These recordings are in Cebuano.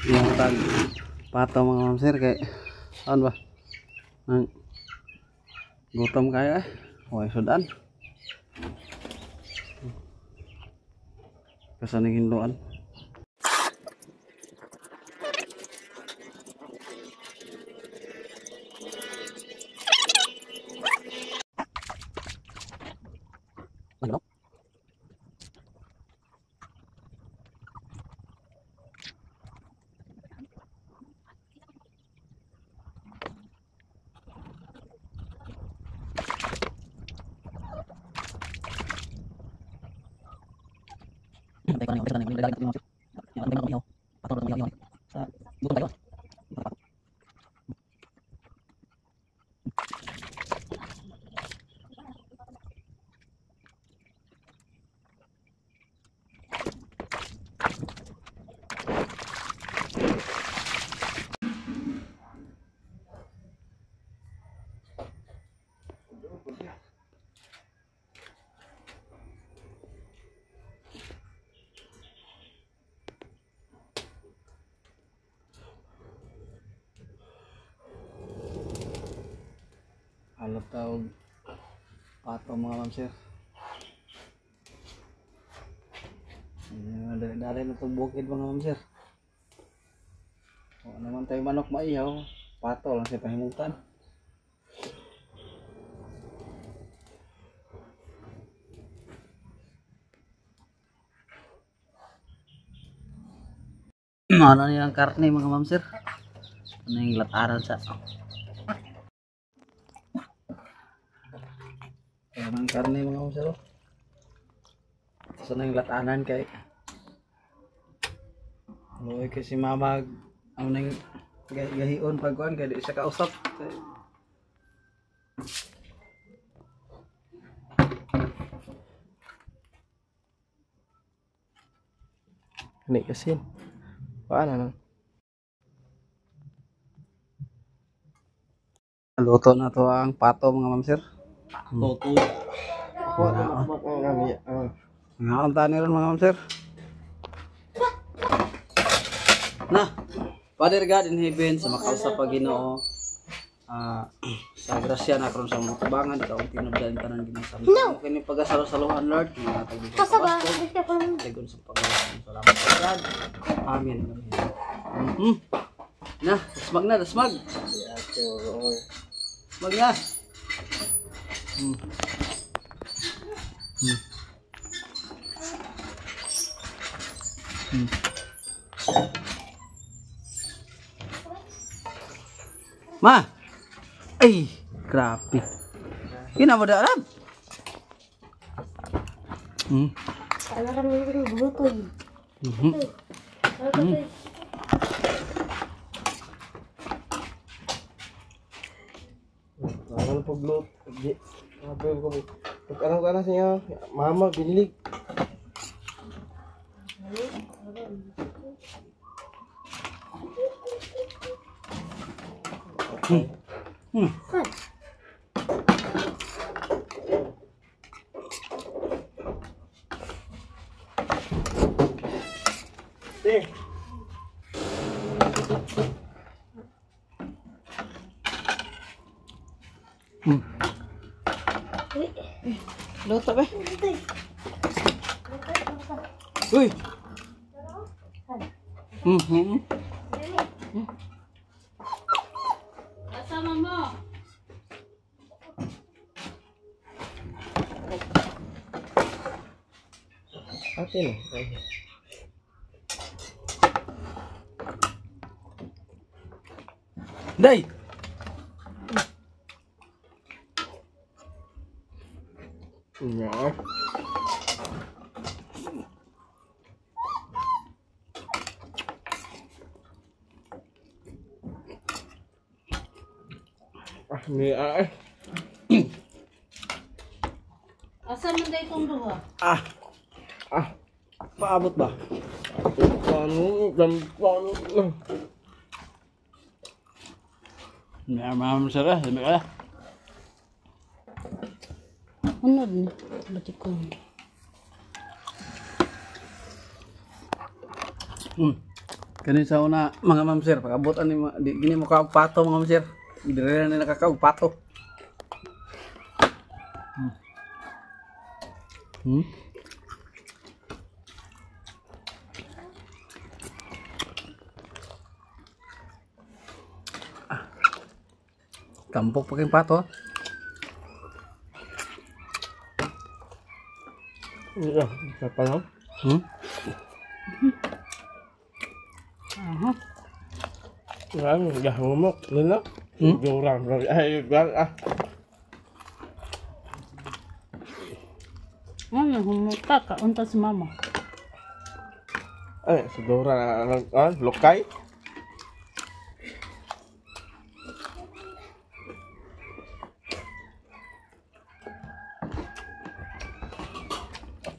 Yung tag pato mga ma'am sir kay ano ba? Ang gutom kayo eh. Hoy sudan. Kasaning hinloan. Ano? Halap tawag pato mga ma'am sir. Dali na itong bukid mga ma'am sir. O naman tayo manok maihaw, pato lang siya pahimutan. Ano nilang karne mga ma'am sir? Ano yung lataran sa ang karne mga ma'am sir. Tapos na yung latanan kay luoy kay si mama ang nang gahion pagkuan kay di siya kausap. Ini kasin. Paano na? Luto na to ang pato mga ma'am sir. Toto. Nga ang tani ron mga ma'am sir. Na, Father God in heaven, sa makausap pa Ginoo, sa grasya na karon sa mga tabangan, ikaw ang tinubdan tanan Ginoo sa no. Kini pagasalo-saluhan Lord, nga tagod sa pagawas. Salamat sa God. Amen. Mhm. Na, dasmag na, dasmag. Dasmag na. Ma. Ay, grabe. Kina mo da alam? Ano paglut? Pag ano siya, mama binilig. Luto ba? Uy. Kasama mo. Ate na. Day. Ya. Ah, Asa man day itong duha? Ah. Ah. Paabot ba? Paano? Paano? Ma'am sir, dami ka. Ano din? Ba't ko? Kanin sa una, mga ma'am sir, pag-abot ani di gini mo kaog pato, mga ma'am sir. Dire na nakakaog pato. Ah. Tampok pa kayong pato. Iya, siapa lang? Aha. Ano, gahumok, nila. Durang, ay, ah. Ano, humuka ka. Unta si mama. Ay, sa durang, ah, lokay.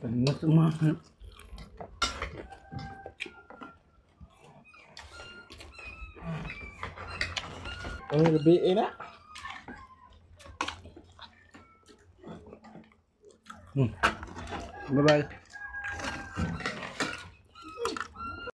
Paningat mga. Ay, lebih enak. Bye-bye.